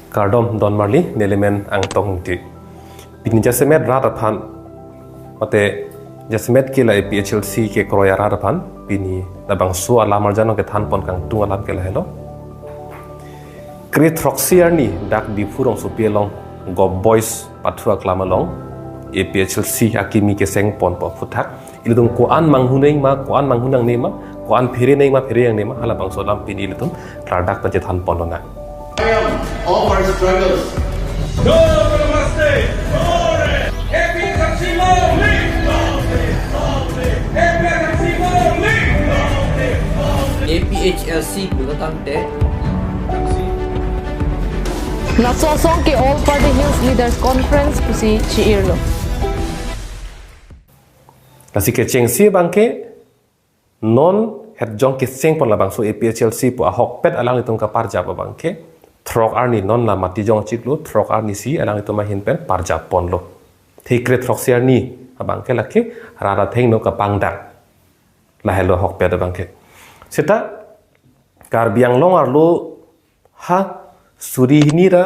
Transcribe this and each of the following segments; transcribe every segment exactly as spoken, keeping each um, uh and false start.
Kardom donmarli, nelimen Angtong Ingti. Pini jasemet rat aphan, mate jasemet ke la A P H L C kekroi arat aphan, pini labangso alam arjan along kethan pon kangtung alam ke lahelo. Kre throksi arni dak Diphu rongsopi along Govt Boys pathu aklam along A P H L C akimi keseng ponpo aphuthak ilitum ko-an manghu nangma, ko-an manghu nangne ma, ko-an phere nangma, phere nangne ma, halabangso alam pini ilitum klardak pen chethan pon lonang. Triumph of our struggles. Namaste. Happy Festival! A P H L C pulo tangte. Laso asong ke All Party Hills Leaders Conference pusi chi-irlo. Lasi kechengsi abangke non hetjong keseng pon labangso A P H L C pu ahokpet alanglitum kaparjap abangke throk arni non la Matijong achiklo throk arni si alanglitum ahin pen parjap ponlo. Thekre throksi arni abangke lake rat athengno kapangdak. Lahelo ahokpet abangke. Seta Karbi Anglong arlo ha suri hini ra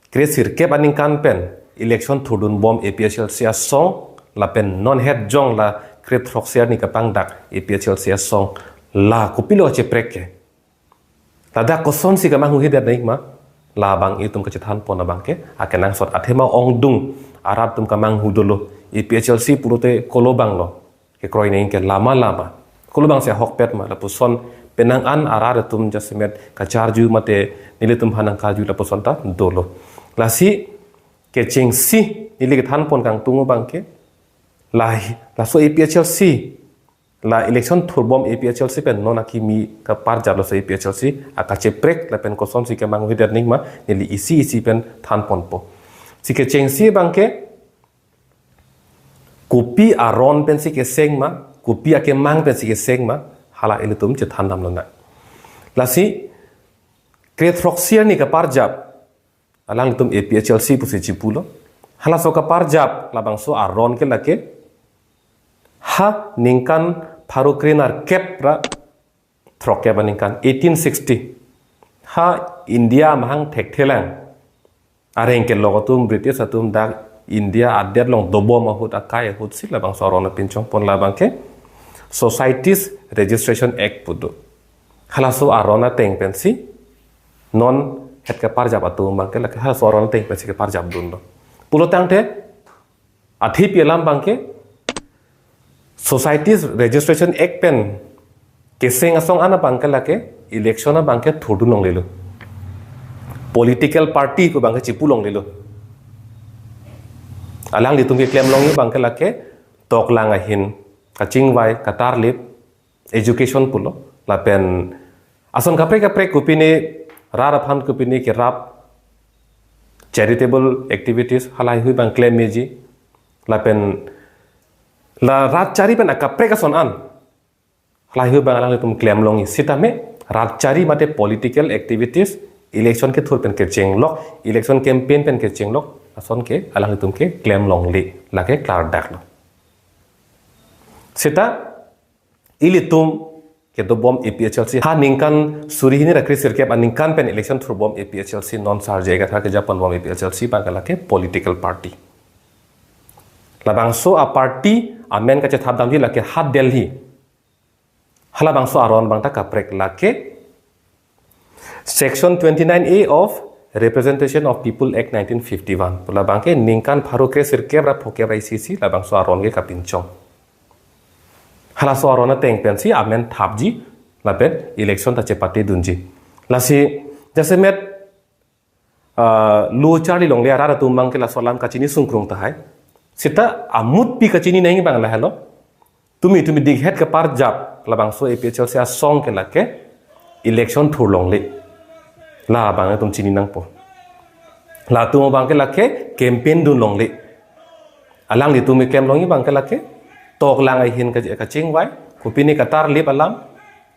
kre sirkep aningkan pen election thurdun bom A P H L C asong lapen non hetjong la kre throksi arni kapangdak A P H L C asong la kopilo kacheprek ke. Ladak kosonsi kemanghuhedet nangma, labang itum kachethan pon abangke akenangsot athema ongdung arat atum kemanghu dolo. A P H L C pulote kolo abanglo kekroi nangji ke, lama lama. Kolo abangsi ahokpet ma, lapuson penang an arat atum jasemet kacharju mate nelitum aphan nangkarju lapuson ta dolo. Lasi kechengsi neli kethan pon kangtung abangke la, laso A P H L C, la election thurbom A P H L C pen non akimi kaparjap laso A P H L C akacheprek lapen kosonsi kemanghuhedet nangma neli isi isi pen than ponpo. Si kechengsi abangke kopi aron pensi keseng ma, kopi akemang pensi keseng ma, hala ilitum chethan dam lonang. Lasi kre throksi arni kaparjap alanglitum A P H L C pusi chipulo. Halaso kaparjap labangso aron ke lake ha ningkan pharo kre nerkep ra throkkep aningkan, eighteen sixty. Ha India amahang thekthelang areng kelok atum, British atum dak India adet along dobom ahut, akai ahut si labangso aron apinchong pon, labangke Societies Registration Act pu do. Halaso aron ateng pensi non het kaparjap atum abangke lake halaso aron ateng pensi kaparjap dunlo. Pulo tangte athipi alam abangke Societies Registration Act pen keseng asong an abangke lake election abangke thurdun longlelo. Political party pu abangke chipu longlelo. Alanglitum keklem longji abangke lake toklang ahin, kachingvai, katarlip, education pulo, lapen ason kaprek kaprek, kopine rat aphan kopine kerap, charitable activities, halahei hui abang klem meji, lapen la rat chari pen akaprek ason an halahei hui abang alanglitum klem longji. Sitame rat chari mate political activities election kethur pen kechenglok, election campaign pen kechenglok ason ke alanglitum keklem longle, lake klardaklo. Seta ilitum kedobom A P H L C, ha ningkan suri hini ra kre sirkep aningkan pen election thurbom A P H L C, non sarje ekathar kejapon bom A P H L C abangke lake political party. Labangso aparty amen kachethap damji lake ha Delhi. Halabangso aron abang ta kaprek, lake Section twenty-nine A of Representation of People Act nineteen fifty-one pu labangke ningkan pharo kre sirkep ra phokep ra isi si labangso aron ke kapinchong. Halaso aron ateng pensi amen thapji lapen election ta chepate dunji. Lasi jasemet ah, lo charli longle arat atum abangke laso alam kachini sungkrung tahai. Seta amutpi kachini nangji abang lahelo. Tumi tumi dikhet kaparjap labangso A P H L C asong ke lake election thur longle. Labang itum chini nangpo. Latum abangke lake campaign dun longle. Alanglitum keklem longji abangke lake toklang ahin ka-, kachingvai, kopine katarlip alam,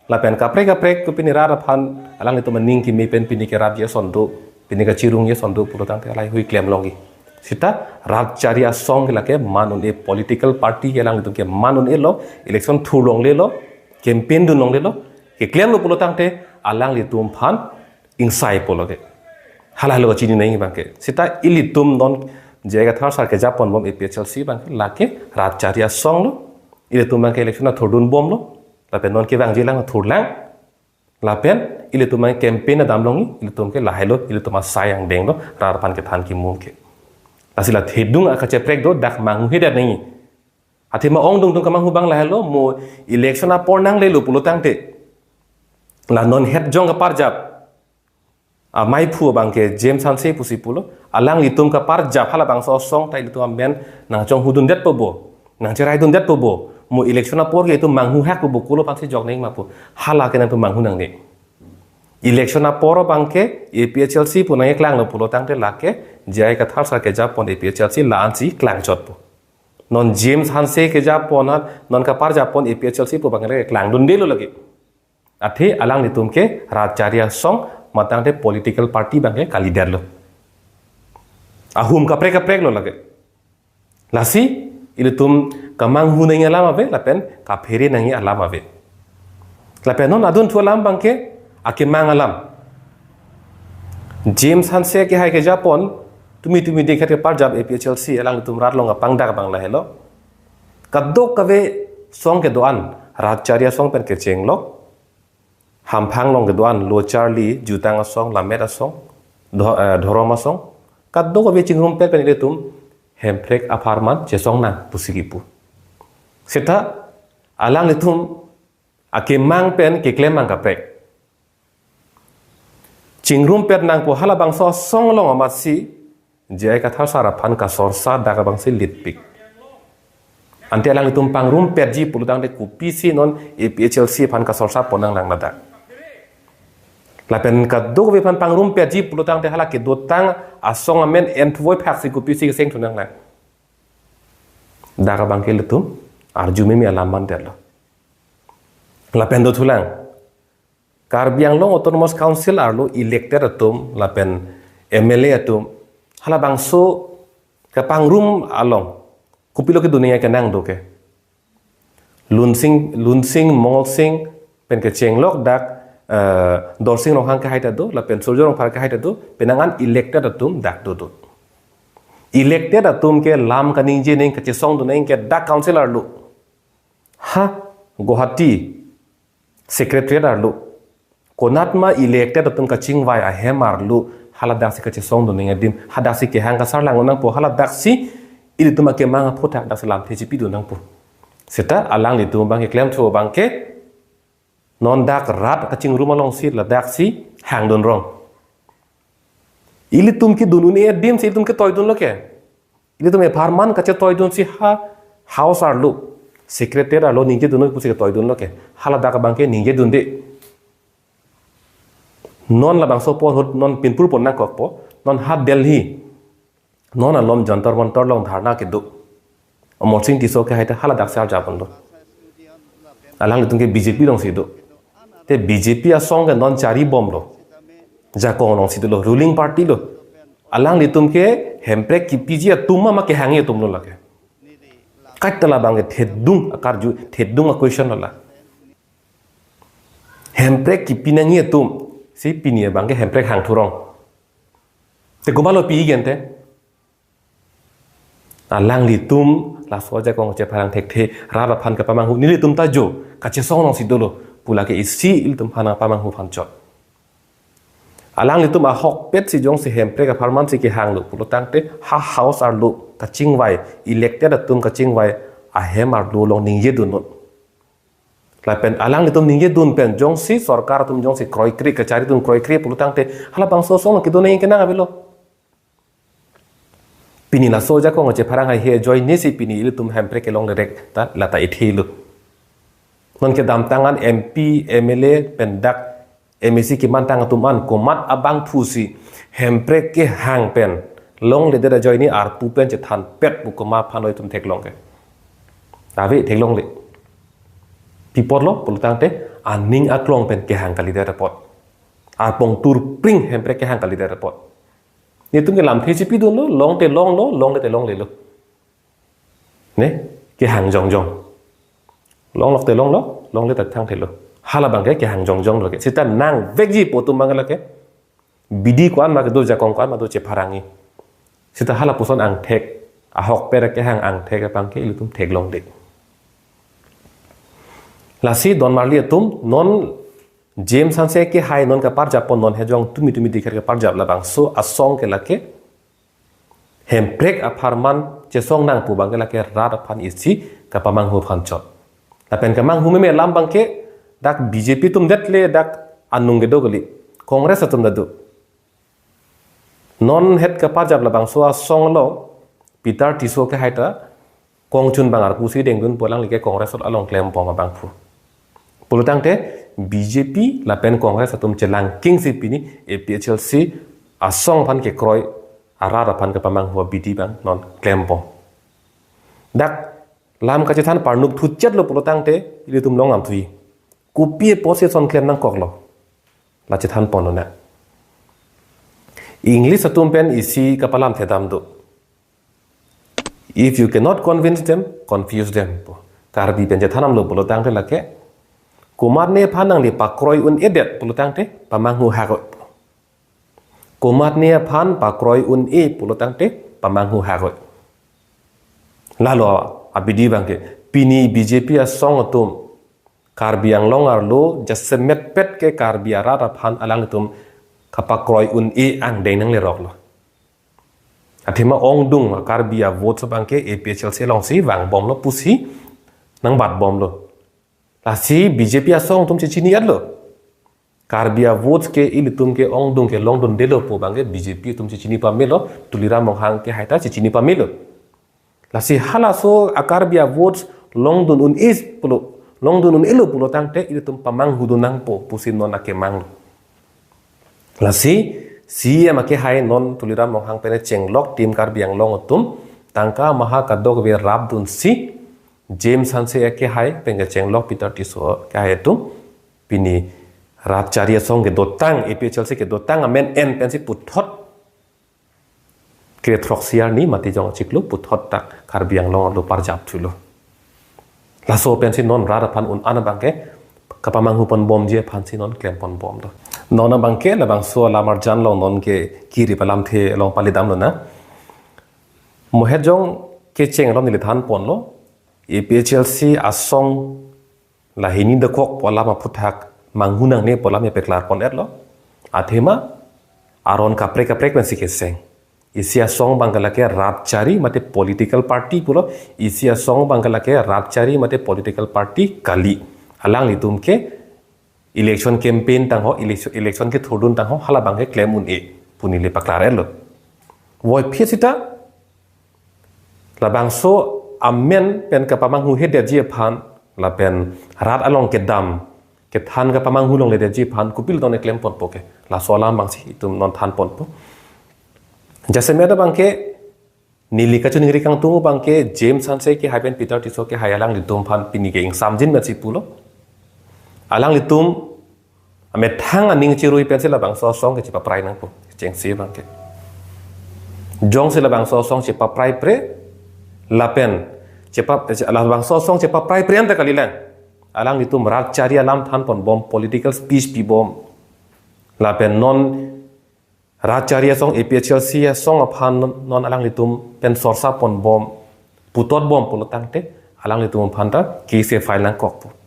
lapen kaprek kaprek, kopine rat aphan alanglitum aning keme pen pine kerapji ason do, pine kachirungji ason do pulo tangte halahei hui klem longji. Seta rat chari asong ke lake man un-e, political party ke alanglitum ke man un-elo, election thur longlelo, campaign dun longlelo, keklemlo pulo tangte alanglitum aphan ingsai pulo ke. Halahelo chini nangji abangke. Seta ilitum non J I Kathar sar kejapon bom A P H L C abangke lake rat chari asong lo. Ilitum abangke election athurdun bomlo. Lapen non kevangji lang thurlang. Lapen ilitum abang campaign adam longji, ilitum ke lahelo, ilitum asai angdeng lo, rat aphan kethan kimum ke. Lasi la thedung akacheprek do, dak manghuhe det nangji. Athema ongdung tung kemanghu abang lahelo, mo election apor nanglelo pulo tangte, la non het jong kaparjap amaiphu abangke James Hanse pusi pulo, alanglitum kaparjap halabangso asong ta ilitum amen nangchonghudun detpo bo, nangcheraidun detpo bo, mo election apor ke itum manghuhak po bo, kolo aphansi jok nangji ma pu, hala ke nangtum manghu nangne. Election apor abangke A P H L C pu nangkeklanglo pulo tangte lake J I Kathar sar kejapon A P H L C la-ansi klangchotpo. Non James Hanse kejapon ha, non kaparjapon A P H L C pu abangke klangdundelo lake. Athe alanglitum ke rat chari asong, matangte political party abangke kalidetlo. Ahum kaprek kaprek lo lake. Lasi ilitum kemanghu nangji alam ave, lapen kaphere nangji alam ave. Lapen non adunthu alam abangke akemang alam. James Hanse kehai kejapon, tumi tumi dikhat keparjap A P H L C, alanglitum rat along kapangdak abang lahelo. Kadokave asong kedo-an, rat chari asong pen kechenglok. Hamphang along kedo-an, lo charli, jutang asong, lammet asong, dho-, eh, dhorom asong, kadokave chingrumpet pen ilitum Hemprek apharman chesong nang pusi kipu. Seta alanglitum akemang pen keklem mang kaprek. Chingrumpet nangpo, halabangso asong along amatsi J I Kathar sar aphan kasorsa dak abangsi litpik. Ante alanglitum pangrumpetji pulo tangte kopisi non A P H L C aphan kasorsa pon nanglang ladak. Lapen kadokave aphan pangrumpetji pulo tangte hala kedotang asong amen enthuvoiphak si kopisi kesengthu nanglang. Dak abangke ilitum arju meme alam mandetlo. Lapen dothulang, Karbi Anglong Autonomous Council arlo elected atum lapen M L A atum, halabangso kepangrum along kopilo kedun nangji kenang do ke. Lunsing, Lunsing, Mongolsing pen kechenglok dak, eh, Dorsing Ronghang kehai ta do, lapen Surjo Rongphar kehai ta do, penang an elected atum dak do do. Elected atum ke lam kaningje nangji, kachesongdun nangji ke dak council arlo. Ha, Guwahati Secretariat arlo. Konatma elected atum kachingvai ahem arlo, haladaksi kachesongdun nangji adim, hadaksi kehang kasarlang nangpo, haladaksi ilitum akemang aphuthak daksi lamthe chipidun nangpo. Seta alanglitum abangke klemthu abangke, non dak rat kachingrum alongsi ladaksi hangdun rong. Ilitum kedun un-e adim si ilitum ketoidunlo ke. Ilitum apharman kachetoidunsi ha house arlo, Secretariat arlo ningjedunlo pusi ketoidunlo ke. Haladak abangke ningjedunde. Non labangso apor ahut non pinpur pon nangkokpo, non ha Delhi, non alom Jantar Mantar along dharna kedo. Amarsing Tisso kehai ta haladaksi arjapon do. Alanglitum ke B J P alongsi do. Te B J P asong ke non charibomlo. Jakong alongsi dolo, ruling party lo. Alanglitum ke Hemprek kipiji atum ma, ma kehangji atum lo lake. Kaita labangke thedung akarju, thedung a-question lo la. Hemprek kipi nangji atum si pini abangke Hemprek hangthu rong. Te komatlo pi-i gente? Alanglitum laso ajakong chepharang thekthe, rat aphan kapamanghu, nelitum ta jo kachesong alongsi dolo pu lake isi ilitum aphan pamanghu aphan chot. Alanglitum ahokpet si jongsi Hemprek apharman si kehanglo pulo tangte ha house arlo kachingvai, elected atum kachingvai ahem arlo along ningjedunnon. Lapen alanglitum ningjedun pen jongsi sorkar atum jongsi kroikre, kachari atum kroikre pulo tangte halabangso asong kedun nangji kenang avelo. Pini laso ajakong chepharang haihe ajoine si pini ilitum Hemprek kelongle rek ta lata ithelo. Non kedamtang an M P, M L A pen dak M A C kemantang atum an komat abangphu si Hemprek kehang pen longledet ajoine arpu pen chethanpet pu komat aphan lo itum theklong ke? Ave, theklongle. Pi apotlo pulo tangte aning aklong pen kehang kalidet apot. Arpong turpring Hemprek kehang kalidet apot. Netum ke lamthe chipidunlo, long te longlo, longle te longlelo. Ne, kehang jongjong. Longlok te longlo, longle te thangthelo. Halabangke kehang jongjong lo ke. Seta nangvekji pu atum abang lake. bidi ko-an ma kedo, jakong ko-an ma do chepharangji. Seta halapuson angthek, ahokpet kehang angthek abangke ilitum theklongde. Lasi don marli atum, non James Hanse kehai non kaparjap pon, non Hejong tumi tumi dikher kaparjap labangso asong ke lake Hemprek apharman chesong nang pu abangke lake rat aphan isi kapamanghu aphan chot. Lapen kamanghu meme alam abangke dak B J P atum det le, dak anung kedo kali, Congress atum ta do. Non het kaparjap labangso asong along Peter Tisso kehai ta kongchun bang arpu si dengdun pu alangli ke Congress along klembom abangphu. Pulotangte B J P lapen Congress atum chelangking si pini A P H L C asong aphan kekroi arat aphan kapamanghu abidi abang non klembom. Dak lam kachethan parnuk thuchet lo pulotangte ilitum long lam thui. Kopi apotsi ason klem nangkoklo? La chethan ponlo na. English atum pen isi kapalamthe dam do. If you cannot convince them, confuse them pu. Karbi pen chethan damlo pulotangte lake, komatne aphan nangli pakroi un-edet pulotangte pamanghu hak-oi. Komatne aphan pakroi un-e pulotangte pamanghu hak-oi. Lalo abidi abangke pini B J P asong atum Karbi Anglong arlo jasemetpet ke Karbi arat aphan alanglitum kapakroi un-e angdeng nangleroklo. Athema ongdung Karbi avotes abangke A P H L C alongsi vangbomlo pusi nangbatbomlo. Lasi B J P asong atum chechini-etlo. Karbi avotes ke ilitum ke ongdung kelongdundelo pu abangke B J P atum chechini pamelo, Tuliram Ronghang kehai ta chechini pamelo. Lasi halaso a-Karbi avotes longdun un-e pulo, longdun un-elo pulotangte ilitum pamanghudun nangpo pusi non akemanglo. Lasi C E M akehai non Tuliram Ronghang pen chenglok Team Karbi Anglong atum tangka maha kadokave rapdunsi James Hanse akehai pen kechenglok Peter Tisso akehai atum pini rat chari asong kedotang, A P H L C kedotang amen en pensi puthot kre throksi arni mate jong chiklo puthot dak Karbi Anglong arlo parjap thulo. Laso pensi non rat aphan un-an abangke kapamanghu ponbomji aphansi non klem ponbomlo. Non abangke labangso alam arjan along non ke kiri palamthe along pali damlo na. Mo Hejong kecheng along neli than ponlo. A P H L C asong lahini dokok pu alam aphuthak manghu nangne pu alam epeklar pon-etlo. Athema aron kaprek kaprek pensi keseng. Isi asong abangke lake rat chari mate political party pulo. Isi asong abangke lake rat chari mate political party kali. Alanglitum ke election campaign tangho, election, election kethurdun tangho, hala abangke klem un-e pu neli paklar-etlo. Voiphit sita labangso amen pen kapamanghu hedetji aphan lapen rat along kedam kethan kapamanghu longledetji aphan kopilo tone klem ponpo ke, laso alam abangsi itum non than ponpo. Jasemet abangke neli kachiningri kangtung abangke James Hanse kehai pen Peter Tisso kehai alanglitum aphan pini ke ingsamjin pensi pulo. Alanglitum amethang aning chirui pensi labangso asong ke chepaprai nangpo, chengsi abangke. Jongsi labangso asong chepaprai pre, lapen chepa, labangso asong chepaprai pre anta kalilang. Alanglitum rat chari alam than ponbom, political speech pibom. Lapen non rat chari asong, A P H L C asong aphan non alanglitum pen sorsa ponbom, putotbom pulotangte alanglitum aphan ta case file nangkokpo.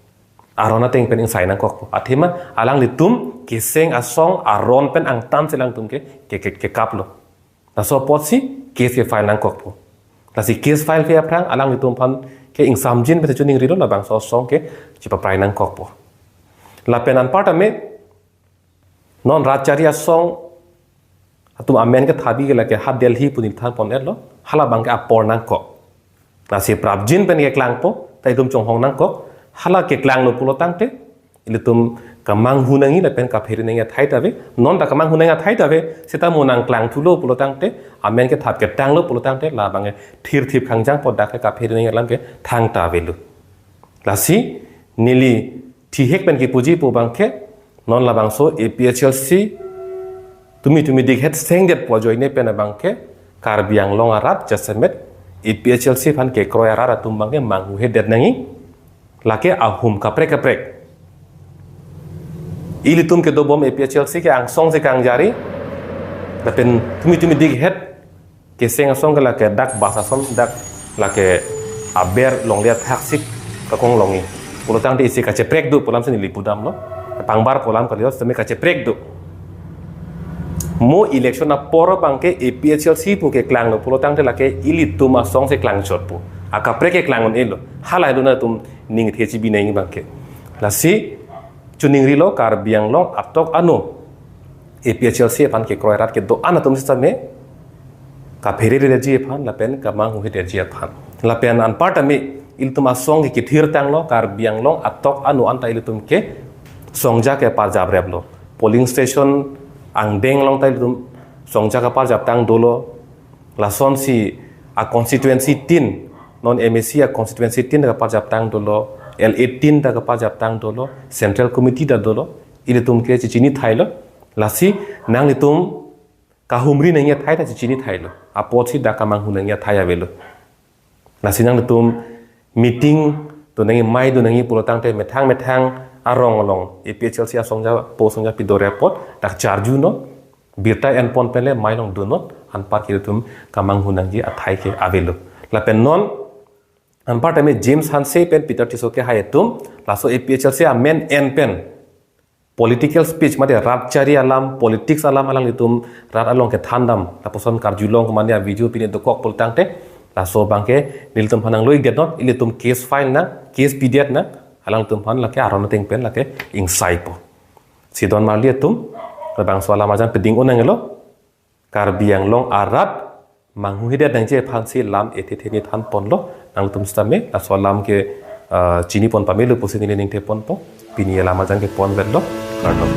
Aron ateng pen ingsai nangkokpo. Athema alanglitum keseng asong aron pen angtan si alanglitum ke, ke, ke, kekaplo. Laso apotsi case file nangkokpo. Lasi case file ke aphrang alanglitum aphan ke ingsamjin pensi chiningrilo, labangso asong ke chepaprai nangkokpo. Lapen anparta me non rat chari asong atum amen kethabi ke lake ha Delhi pu neli than pon-etlo, hala abangke apor nangkok. Lasi prapjin pen keklangpo, ta itum chonghong nangkok, hala keklanglo pulotangte ilitum kamanghu nangji lapen kaphere nangji athai ta ave, non ta kamanghu nangji athai ta ave, seta mo nangklang thulo pulotangte, amen kethap ketanglo pulotangte, la abangke thirthip khangjang po, dak ke kaphere nangji alam ke thangta avelo. Lasi neli thihek pen kipuji pu abangke, non labangso A P H L C tumi tumi dikhet sengdet pu ajoine pen abangke Karbi Anglong arat jasemet A P H L C aphan kekroi arat atum abangke manghu hedet nangji. Lake ahum kaprek kaprek. Ilitum kedobom A P H L C ke angsong si kangjari, Lapen tumi tumi dik het keseng asong ke lake dak bas ason dak lake aber longle athaksi kakong longji. Pulotangte isi kacheprek do pu alam si neli pudamlo. Pangbar pu alam kali, sitame kacheprek do. Mo election apor abangke A P H L C pu keklanglo pulotangte lake ilitum asong si klangchot pu. Akaprek keklang un-elo. Halahei do nangtum ning the chibi nangji abangke. Lasi chiningrilo Karbi Anglong atok ano A P H L C aphan kekroi rat kedo-an atum sitame kaphere-re detji aphan lapen kamanghuhe detji aphan. Lapen anparta me ilitum asong ke kethirtanglo Karbi Anglong atok ano anta ilitum ke songja keparjap replo. Polling station angdeng along ta ilitum songja keparjaptang dolo. Lasonsi a constituency tin, non M A C a constituency tin ta keparjaptang dolo, L A tin ta keparjaptang dolo, Central Committee ta dolo, ilitum ke chechini thailo. Lasi nanglitum kahumri nangji athai ta chechini thailo. Apotsi dak kamanghu nangji athai avelo. Lasi nanglitum meeting do nangji, mei do nangji pulotangte methang methang arong along A P H L C asongja po songja pido repot dak charjunon, birta enpon pen le mei along dunnon, anpar ke ilitum kamanghu nangji athai ke avelo. Lapen non anparta me James Hanse pen Peter Tisso kehai atum laso A P H L C amen en pen political speech mate rat chari alam, politics alam alanglitum rat along kethandam lapuson karjulong kemane a video pine dokok pulotangte laso abangke nelitum aphan nanglo-ik detnon, ilitum case file nang, case pidet nang, alanglitum aphan lake aron ateng pen lake ingsaipo. Sidon marli atum, labangso alam arjan peding un-anglo, Karbi Anglong arat manghuhedet nangji aphansi lam ethe theni thanponlo, nangtum sitame laso alam ke ah, chinipon pamelo pusi neli ningtheponpo. Pini alam arjan ke ponvetlo. Kardom.